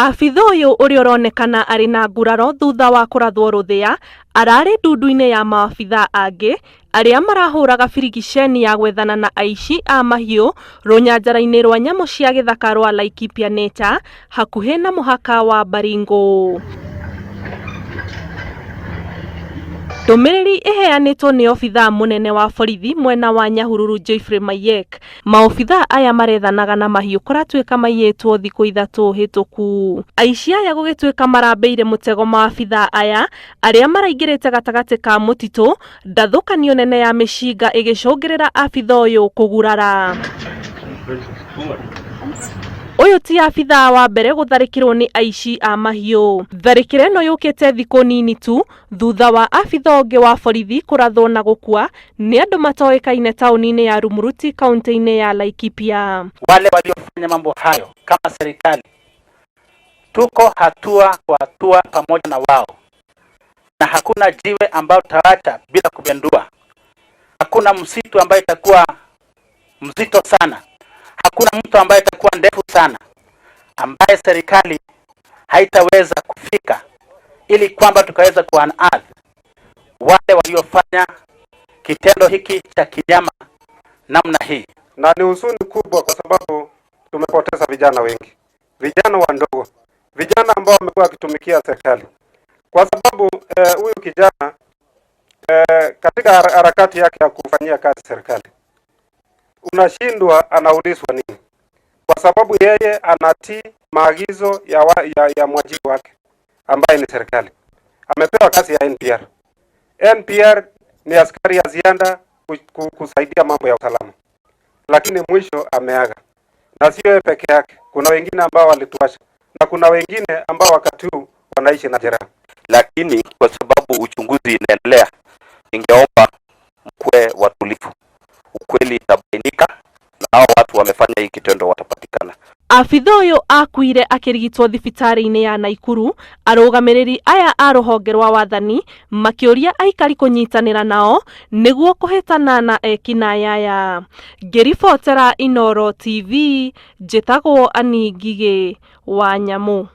Abitha ũyũ ũrĩa ũronekana arĩ na nguraro thutha wa kũrathwo rũthĩa, ararĩ ndundu-inĩ ya maabitha angĩ arĩa marahũraga birigiceni ya gwethana na aici a mahiũ rũnyanjara-inĩ rwa nyamũ cia gĩthaka rwa Laikipia Nature hakuhĩ na mũhaka wa Baringo. Ndũmĩrĩri ĩheanĩtwo nĩ obithaa mũnene wa borithi mwena wa Nyahururu Geoffrey Mayek Maobithaa aya marethanaga na mahiũ kũratuĩka maiyĩtwo thikũ ithatũ hĩtũku. Aici aya gũgĩtuĩka marambĩire mũtego maabithaa aya arĩa maraingĩrĩte gatagatĩ ka mũtitũ, ndathũkanio nene ya mĩcinga ĩgĩcũngĩrĩra abithaa ũyũ kũgurara. Ũyũ ti abithaa wa mbere gũtharĩkĩrwo nĩ aici a mahiũ. Tharĩkĩro ĩno yũkĩte thikũ nini tu thutha wa abithaa ũngĩ wa borithi kũrathwo na gũkua nĩ andũ matoĩkaine taũni-inĩ ya Rumuruti kaunti-inĩ ya Laikipia. Wale waliofanya mambo hayo kama serikali tuko hatua kwa hatua pamoja na wao, na hakuna jiwe ambalo tutaacha bila kupendua. Hakuna msitu ambayo itakuwa mzito sana, hakuna mtu ambaye itakuwa ndefu sana ambaye serikali haitaweza kufika, ili kwamba tukaweza ku unearth wale waliofanya kitendo hiki cha kinyama namna hii. Na ni huzuni kubwa kwa sababu tumepoteza vijana wengi, vijana wadogo, vijana ambao wamekuwa wakitumikia serikali, kwa sababu huyu kijana katika harakati yake ya kufanyia kazi serikali, unashindwa anaulizwa nini, kwa sababu yeye anatii maagizo ya mwajiri wake ambaye ni serikali. Amepewa kazi ya NPR. NPR ni askari ya ziada kusaidia mambo ya usalama, lakini mwisho ameaga, na sio yeye peke yake. Kuna wengine ambao walituacha na kuna wengine ambao wakati huu wanaishi na jeraha. Lakini kwa sababu uchunguzi inaendelea, ningeomba mkuwe watulivu, ukweli itabainika na hao watu wamefanya hii kitendo watapatikana. Abitha ũyũ akuire akĩrigitwo thibitarĩ-inĩ ya Naikuru. Arũgamĩrĩri aya a rũhonge rwa wathani makĩũria aikari kũnyitanĩra nao nĩguo kũhĩtana na ekinaĩ aya. Ngĩribotera Inooro TV, njĩtagwo Annie Ngigĩ wa Nyamũ.